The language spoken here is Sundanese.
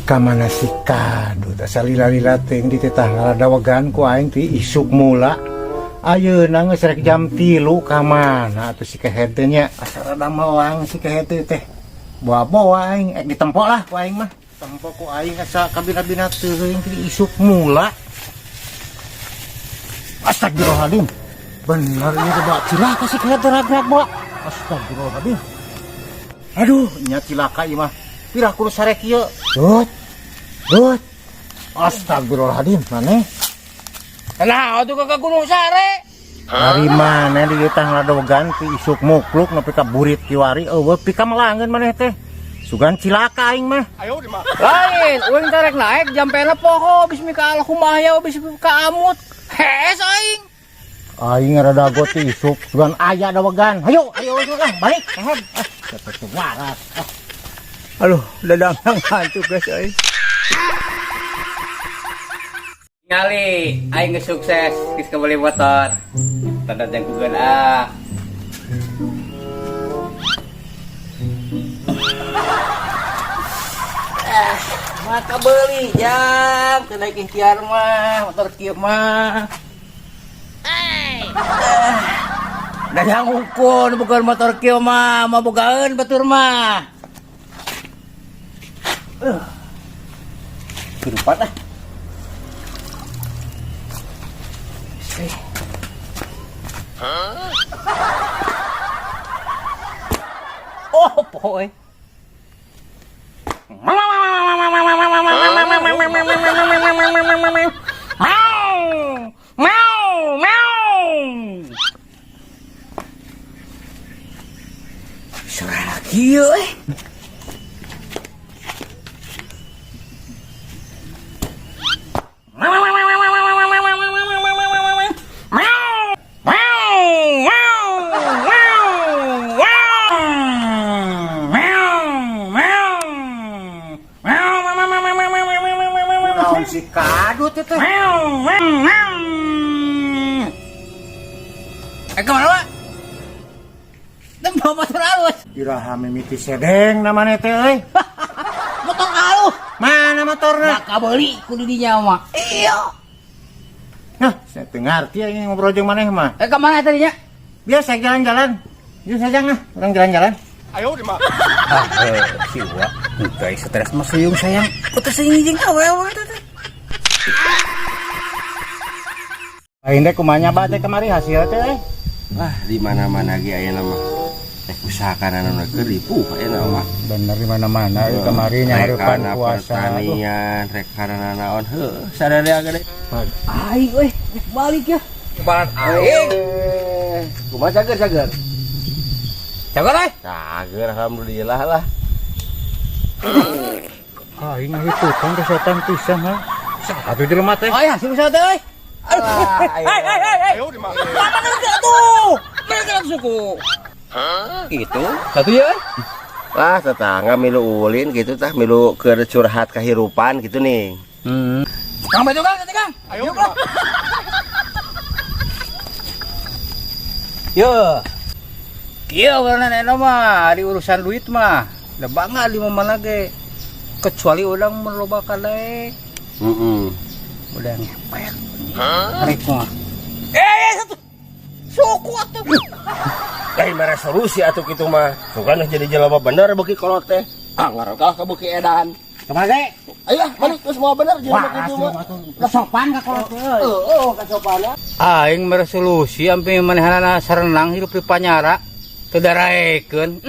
Kamana si Kadut asa lila-lila teuing dititah ngaladawegan ku aing ti isuk mula. Ayeuna geus rek jam 3 ka mana atuh si kehed teh nya? Asa rada melang si kehed teh. Boa-boa aing ek ditempo lah ku aing mah. Tempo ku aing asa kabina-bina teuing ti isuk mula. Astagfirullahaladzim. Bener ieu teh bawa cilaka si kehed teh rag-rag bawa. Astagfirullahaladzim. Aduh, nya cilaka ieu mah. Pirah kudu sarek ieu. Dut. Dut. Astagfirullahaladzim, maneh? Nah, atuh ka Gunung Sare. Ari maneh di dieu tah ngaladogan ti isuk mukluk nepi ka burit kiwari eueuh pika melangeun maneh teh. Sugan cilaka aing mah. Lain, uing teh rek naik jampena poho bismika Allahumma ya bismika amut. Hees aing. Aing rada ti isuk sugan aya dawegan. Hayu, ayo ayo lah balik. Ah, teh waras. Ah. Aduh, dadang ngantuk guys aing. Ngali, aing geus sukses geus kabeli motor. Tanda jangkukeun ah. Maka beli jang, teu naik ikhtiar mah, motor kieu mah. Dadang ukun bukan motor kieu mah, mabogaeun batur mah. Kehidupan ah. Huh? Oh, poe. Suara kieu eh. Naon si Kadut teh? Eh, kemana, Pak? Tempo motor halus. Iraha mimiti sedeng namanya teh euy. Motor halus. Mana motorna? Maka beli ku di dinya mah. Iya. Nah, saya teu ngarti aing ngobrol jeung maneh mah. Eh, kemana tadinya? Biasa jalan-jalan. Yuk sajang ah, urang jalan-jalan. Ah, si Wa, guys, stres mah suyung sayang. Putus sing jeung awewe teh. Aing teh kumaha nyaba teh kamari hasil teh euy. Wah, di mana-mana ge aya mah. Rek usahakan anu keur ripuh aya mah. Bener di mana-mana euy kamari nyahareupan Rek kana puasa. Aduh. Pertanian, rek kana naon heuh, sadaya gede. Aing euy, balik ya. Barat aing. Kumaha cager cager? Cager euy. Cager alhamdulillah lah. Aing mah itu kan kesehatan pisan ha. Satu jelema teh. Oh ya, sing usaha teh euy. Aduh. Hei, hei, hei, hei. Lama kerja tuh. Mereka suku. Gitu. Satu ya. Wah, tetangga milu ulin gitu tah, milu keur curhat kahirupan gitu nih. Kang baju Kang, nanti Kang. Ayo, Kang. Yo. Kieu warna nenek mah di urusan duit mah. Da bangga di mana ge. Kecuali urang mun loba kadaek. Heeh. Udah ngepet. Rek mah. Eh, satu. Suku atuh. Lain mere solusi atuh kitu mah. Sugan jadi jelema bener beuki kolot teh. Ah, ngarokah ka beuki edan. Kumaha ge? Ayo, balik geus moal bener jelema kitu mah. Sopan ka kolot teh euy. Heeh, kasopanan. Aing mere solusi ampe manehanana sarenang hirup di panyara. Teu daraekeun.